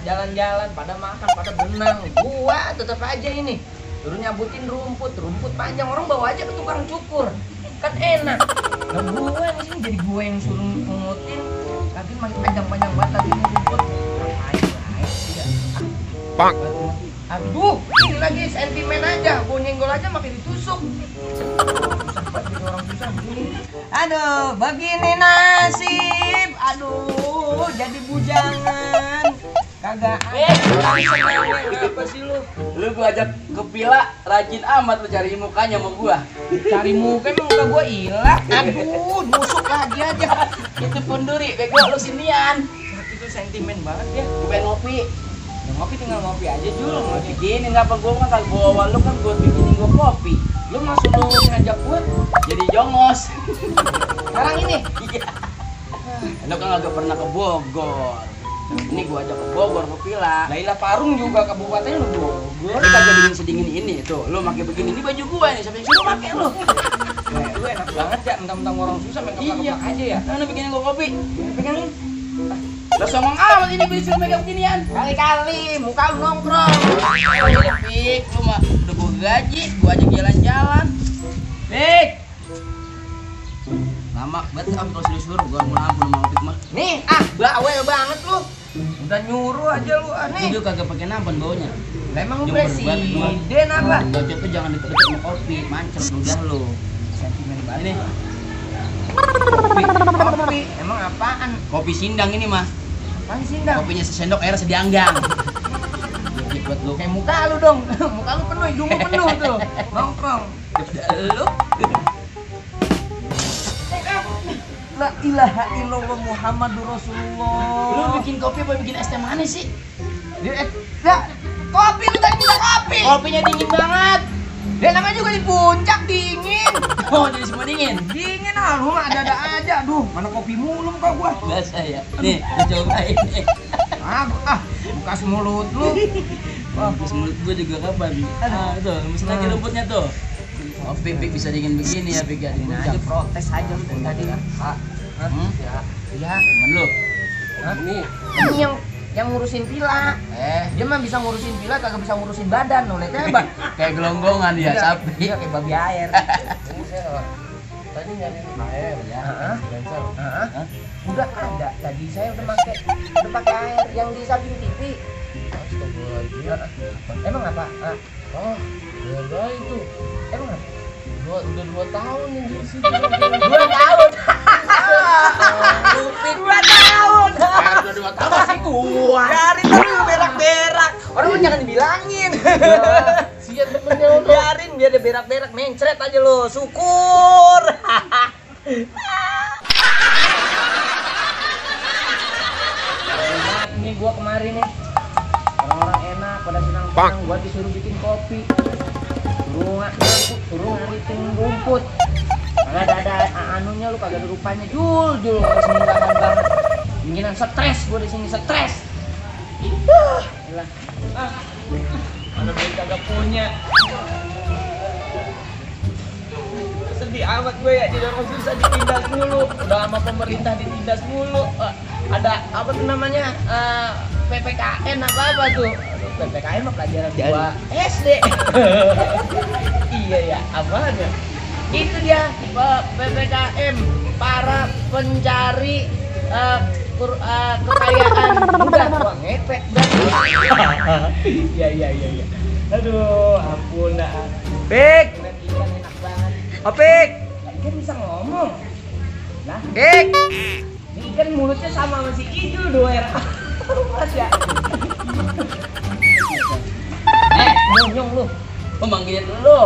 Jalan-jalan, pada makan, pada berenang. Gua tetap aja ini turun nyabutin rumput panjang. Orang bawa aja ke tukang cukur, kan enak. Nah gua di sini jadi gua yang suruh ngutin, tapi makin panjang-panjang banget lagi ini rumput. Ngapain tidak? Pak. Aduh, ini lagi sentimen aja. Gua nyenggol aja makin ditusuk. Susah banget jadi orang susah begini. Aduh, begini nasib. Aduh, jadi bujangan. Kagak apa sih lu? Lu gua ajak ke villa, rajin amat lu cari mukanya sama gua. Cari muka emang muka gua hilang. Aduh, nusuk lagi aja. Itu punduri, bego lu sinian. Itu sentimen banget ya. Gua pengen ngopi. Ya, ngopi tinggal ngopi aja dulu. Mau bikinin ngapa gua mah kalau bawa lu kan gua bikinin gua kopi. Lu maksud lu ngajak gua Jadi jongos. sekarang ini? Iya. Lu kan agak pernah ke Bogor. Ini gua ajak ke Bogor ke villa. Laila Parung juga kabupatennya lu Bogor. Lu kagak dingin sedingin ini tuh. Lu pakai begini, ini baju gua nih. Siapa yang suruh pakai lu? Lu enak banget ya, mentang-mentang orang susah main Iya aja ya. Nah, lu bikinin gua kopi. Pegangin. Lu songong amat ini gua disuruh megang beginian. Kali-kali muka lu nongkrong. Udah Pik, lu mah udah gua gaji, gua ajak jalan-jalan. Pik. Lama banget kalau suruh gua mau ampun sama Pik mah. Nih, bawel banget lu. Udah nyuruh aja lu Ini dia kagak pakai nampan baunya. Lah emang lu Jumper presiden apa? Bocot tuh jangan deket-deket sama kopi, mancep udah lu. Sentimen banget. Ini Kopi. Emang apaan? kopi sindang ini mah. Apaan sih Ndang? Kopinya sesendok air sedianggang. Jadi buat lu. Kayak muka lu dong. Muka lu penuh, hidung lu penuh tuh. Nongkrong. Lu. La ilaha illallah Muhammadur Rasulullah. Lu bikin kopi apa bikin es teh manis sih? Ya, kopi lu tadi minta kopi. Kopinya dingin banget. Ya namanya juga di puncak dingin. Oh, jadi semua dingin. Dingin lu mah ada-ada aja. Aduh, mana kopi mulu muka gua. Biasa ya. Nih, lu cobain nih. Bekas mulut lu. Terus mulut gua juga kapan? Tuh, lemes lagi rumputnya tuh. Oh, Pik bisa dingin begini ya, Pik ya. Dingin Aja aja. protes aja lu dari tadi. Ya. Temen lu. Ini yang ngurusin villa. Dia mah bisa ngurusin villa, kagak bisa ngurusin badan. Lo lihatnya apa? Kayak gelonggongan ya, sapi. Iya, kayak babi air. Ini saya tadi nyari air ya. Sensor. Udah ada. Tadi saya udah pakai air yang di samping TV. Astagfirullahaladzim. Emang apa? Oh, ya itu. Emang apa? Udah 2 tahun yang di situ. 2 tahun. 2 tahun. Udah 2 tahun masih kuat. Dari tadi lu berak-berak. Orang mah jangan dibilangin. Siap temennya udah. Biarin biar dia berak-berak, mencret aja lo. Syukur. Ini gua kemarin nih. Orang-orang enak pada senang-senang, gua disuruh bikin kopi. Suruh ngaritin rumput. Kagak ada anunya lu, kagak ada rupanya. Jul sembarangan banget. Dinginan stres gua di sini stres. Elah. Mana duit kagak punya. Sedih amat gue ya, jadi orang susah ditindas mulu. Udah sama pemerintah ditindas mulu. Ada apa tuh namanya? PPKN apa tuh? Aduh, PPKN mah pelajaran gua SD. Iya ya, apaan ya? Itu dia PPKM, para pencari kekayaan. Udah gua ngepet berarti. Iya. Aduh, ampun dah. Pik. Enak banget. Pik. Ikan bisa ngomong. Nah, Pik. Ini ikan mulutnya sama si Idul doer. Mas ya. Monyong lu. Manggilin lu.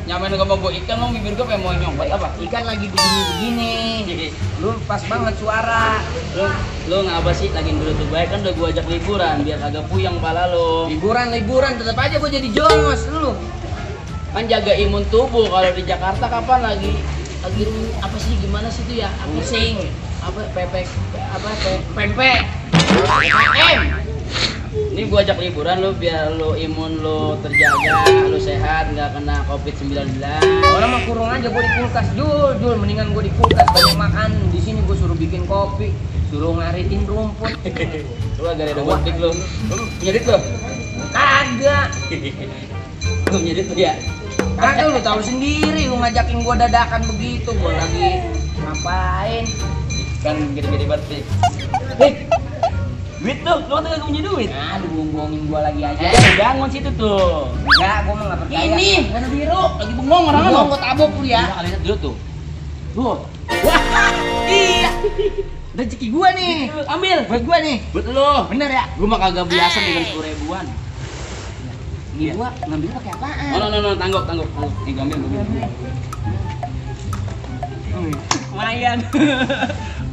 Nyamain sama gua ikan lo bibir gua kayak monyong. Buat apa? Ikan lagi begini. Lu pas banget suara. Lu ngapa sih lagi dulu tuh baik kan udah gua ajak liburan biar kagak puyeng pala lo. Liburan tetap aja gua jadi jongos lu. Kan jaga imun tubuh. Kalau di Jakarta kapan lagi apa sih gimana sih itu ya? Pusing. Pempek. Ini gua ajak liburan lo biar lo imun lo terjaga, lo sehat, nggak kena COVID-19. Orang mah kurung aja gua di kulkas, Jul, mendingan gua di kulkas banyak makan. Di sini gua suruh bikin kopi, suruh ngaritin rumput. Lu agak ada botik lo. Nyedit lo? Kagak. Lu nyedit lo ya? Kagak, lu tahu sendiri lu ngajakin gua dadakan begitu, gua lagi ngapain? Kan gede-gede banget. Duit tuh, lu kagak punya duit. Nah, lu bohongin gua lagi aja. Bangun situ tuh. Enggak, gua mah enggak percaya. Ini warna biru, lagi bengong orang lo. Gua tabok lu ya. Kali lihat dulu tuh. Tuh. Wah, iya. Rezeki gua nih. Ambil Buat gua nih. buat lo. Bener ya? Gua mah kagak biasa dengan 10 ribuan. Ini gua ngambil pakai apaan? Oh, no, tangguk. Nih gua ambil.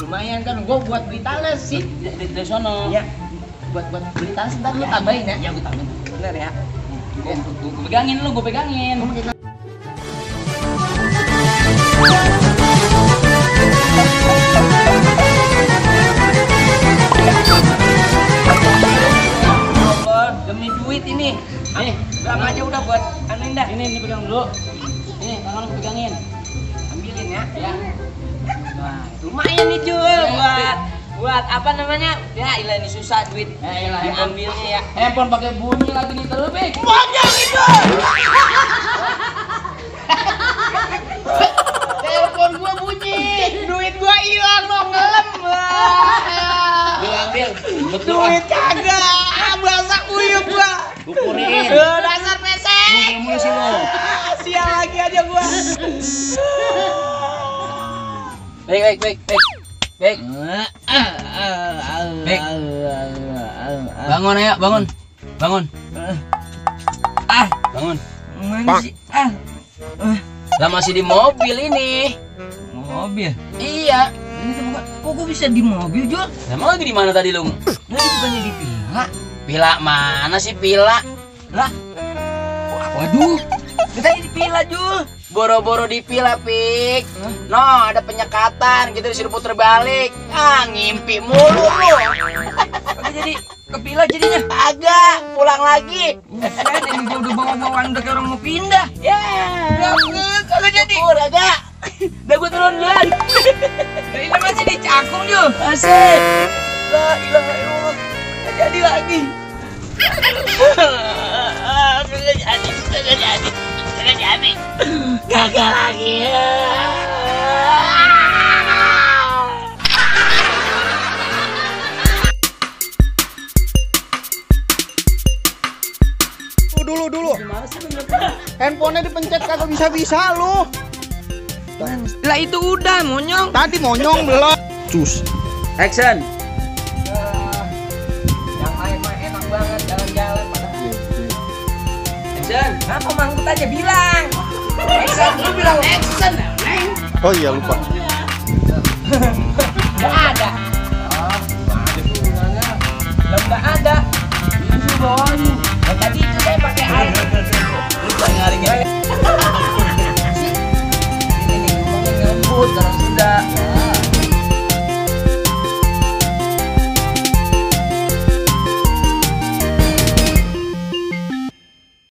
Lumayan kan, gua buat beli talas sih. Dari sono. Iya. Buat beli talas ntar lu tambahin ya. Iya, gua tambahin. Bener ya? Gua pegangin lu, gua pegangin. Demi duit ini. Nih, Berapa aja udah buat anuin dah. ini pegang dulu. Nih, tangan lu pegangin. Ambilin ya. Ya. Nah, lumayan nih Jul buat apa namanya? Ya ilah ini susah duit. Iyalah, Ambilnya ya. handphone pakai bunyi lagi nih terus, Bik. Monyong itu. Telepon gua bunyi, duit gua hilang dong, ngelem. Lu ambil. Betul. Duit kagak, basah kuyup gua. Ukurin. Dasar pesek. Mulu sih lo. Sial lagi aja gua. Baik. Bangun ayo, bangun. Bangun. Mana sih? Lah masih di mobil ini. Mobil. Iya. Kok gua bisa di mobil, Jul? Emang lagi di mana tadi lu? Tadi bukannya di villa. Pila mana sih pila? Lah. Waduh. Kita di villa, Jul. Boro-boro di pila, Pik. No, ada penyekatan, kita disuruh puter balik. Ngimpi mulu lu. Kagak jadi ke villa jadinya. Agak, pulang lagi. Bukan, ini gua udah bawa-bawaan udah kayak orang mau pindah. Ya. Kagak jadi. Agak. Udah gue turun duluan. Ini masih di cakung, Jul. Asik. La ilaha illallah. Nggak jadi lagi. Kagak jadi. Gagal lagi. Dulu. Handphonenya dipencet kagak bisa lu. Lah itu udah monyong. Tadi monyong belum. Cus. Action. Yang lain mah enak banget jalan-jalan pada. Action. Apa mangkut aja bilang. Action, lu bilang action. Oh iya lupa. Gak ada.